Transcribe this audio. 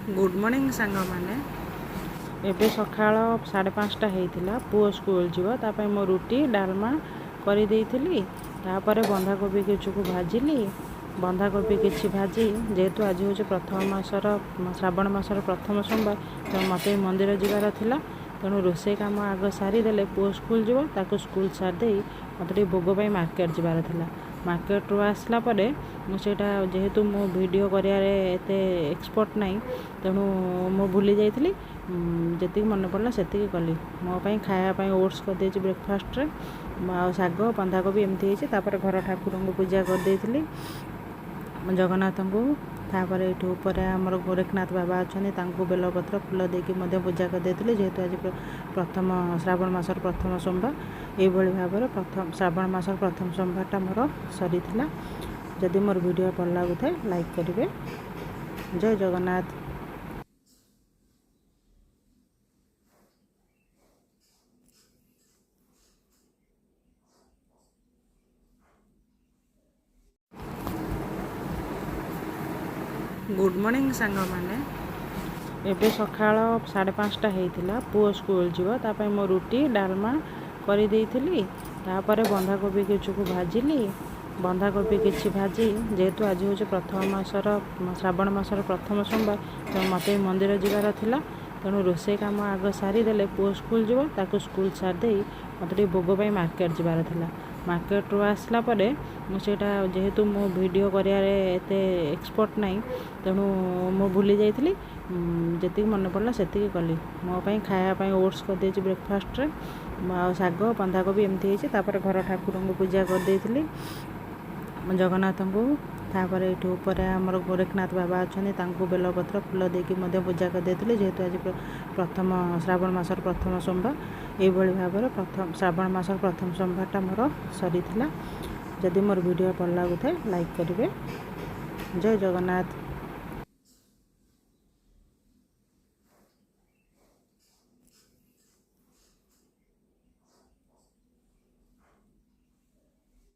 Good morning ସାଙ୍ଗମାନେ। ଏବେ ସକାଳ 5:30 ହେଇଥିଲା। ପୁଅ ସ୍କୁଲ ଯିବ, ତା ପାଇଁ ମୁଁ ରୁଟି ଡାଲମା କରିଦେଇଥିଲି। ତାପରେ ବନ୍ଧାକୋବି କିଛିକୁ ଭାଜିଲି। ବନ୍ଧାକୋବି କିଛି ଭାଜି, ଯେହେତୁ ଆଜି ହେଉଛି ପ୍ରଥମ ମାସର, ଶ୍ରାବଣ ମାସର ପ୍ରଥମ ସୋମବାର, ତେଣୁ ମୋତେ ମନ୍ଦିର ଯିବାର ଥିଲା। ତେଣୁ ରୋଷେଇ କାମ ଆଗ ସାରିଦେଲେ ପୁଅ ସ୍କୁଲ ଯିବ। ତାକୁ ସ୍କୁଲ ସାରିଦେଇ ମୋତେ ଟିକେ ଭୋଗ ପାଇଁ ମାର୍କେଟ ଯିବାର ଥିଲା। ମାର୍କେଟରୁ ଆସିଲା ପରେ ମୁଁ ସେଇଟା, ଯେହେତୁ ମୁଁ ଭିଡ଼ିଓ କରିବାରେ ଏତେ ଏକ୍ସପର୍ଟ ନାହିଁ, ତେଣୁ ମୁଁ ଭୁଲି ଯାଇଥିଲି। ଯେତିକି ମନେ ପଡ଼ିଲା ସେତିକି କଲି। ମୋ ପାଇଁ ଖାଇବା ପାଇଁ ଓଟ୍ସ କରିଦେଇଛି ବ୍ରେକଫାଷ୍ଟରେ, ଆଉ ଶାଗ ବନ୍ଧାକୋବି ଏମିତି ହେଇଛି। ତାପରେ ଘର ଠାକୁରଙ୍କୁ ପୂଜା କରିଦେଇଥିଲି, ଜଗନ୍ନାଥଙ୍କୁ। ତାପରେ ଏଇଠି ଉପରେ ଆମର ଗୋରେଖନାଥ ବାବା ଅଛନ୍ତି, ତାଙ୍କୁ ବେଲପତ୍ର ଫୁଲ ଦେଇକି ମଧ୍ୟ ପୂଜା କରିଦେଇଥିଲି, ଯେହେତୁ ଆଜି ପ୍ରଥମ ଶ୍ରାବଣ ମାସର ପ୍ରଥମ ସୋମବାର। ଏଇଭଳି ଭାବରେ ପ୍ରଥମ ଶ୍ରାବଣ ମାସର ପ୍ରଥମ ସୋମବାରଟା ମୋର ସରିଥିଲା। ଯଦି ମୋର ଭିଡ଼ିଓ ଭଲ ଲାଗୁଥାଏ, ଲାଇକ୍ କରିବେ। ଜୟ ଜଗନ୍ନାଥ। ଗୁଡ଼୍ ମର୍ଣ୍ଣିଂ ସାଙ୍ଗମାନେ। ଏବେ ସକାଳ 5:30 ହେଇଥିଲା। ପୁଅ ସ୍କୁଲ ଯିବ, ତା ପାଇଁ ମୁଁ ରୁଟି ଡାଲମା କରିଦେଇଥିଲି। ତାପରେ ବନ୍ଧାକୋବି କିଛିକୁ ଭାଜିଲି। ବନ୍ଧାକୋବି କିଛି ଭାଜି, ଯେହେତୁ ଆଜି ହେଉଛି ପ୍ରଥମ ମାସର, ଶ୍ରାବଣ ମାସର ପ୍ରଥମ ସୋମବାର, ତେଣୁ ମୋତେ ମନ୍ଦିର ଯିବାର ଥିଲା। ତେଣୁ ରୋଷେଇ କାମ ଆଗ ସାରିଦେଲେ ପୁଅ ସ୍କୁଲ ଯିବ। ତାକୁ ସ୍କୁଲ ସାରିଦେଇ ମୋତେ ଟିକେ ଭୋଗ ପାଇଁ ମାର୍କେଟ ଯିବାର ଥିଲା। ମାର୍କେଟରୁ ଆସିଲା ପରେ ମୁଁ ସେଇଟା, ଯେହେତୁ ମୁଁ ଭିଡ଼ିଓ କରିବାରେ ଏତେ ଏକ୍ସପର୍ଟ ନାହିଁ, ତେଣୁ ମୁଁ ଭୁଲି ଯାଇଥିଲି। ଯେତିକି ମନେ ପଡ଼ିଲା ସେତିକି କଲି। ମୋ ପାଇଁ ଖାଇବା ପାଇଁ ଓଟ୍ସ କରିଦେଇଛି ବ୍ରେକଫାଷ୍ଟରେ, ଆଉ ଶାଗ ବନ୍ଧାକୋବି ଏମିତି ହେଇଛି। ତାପରେ ଘର ଠାକୁରଙ୍କୁ ପୂଜା କରିଦେଇଥିଲି, ଜଗନ୍ନାଥଙ୍କୁ। ତାପରେ ଏଇଠି ଉପରେ ଆମର ଗୋରେଖନାଥ ବାବା ଅଛନ୍ତି, ତାଙ୍କୁ ବେଲପତ୍ର ଫୁଲ ଦେଇକି ମଧ୍ୟ ପୂଜା କରିଦେଇଥିଲି, ଯେହେତୁ ଆଜି ପ୍ରଥମ ଶ୍ରାବଣ ମାସର ପ୍ରଥମ ସୋମବାର। ଏଇଭଳି ଭାବରେ ପ୍ରଥମ ଶ୍ରାବଣ ମାସର ପ୍ରଥମ ସୋମବାରଟା ମୋର ସରିଥିଲା। ଯଦି ମୋର ଭିଡ଼ିଓ ଭଲ ଲାଗୁଥାଏ, ଲାଇକ୍ କରିବେ। ଜୟ ଜଗନ୍ନାଥ।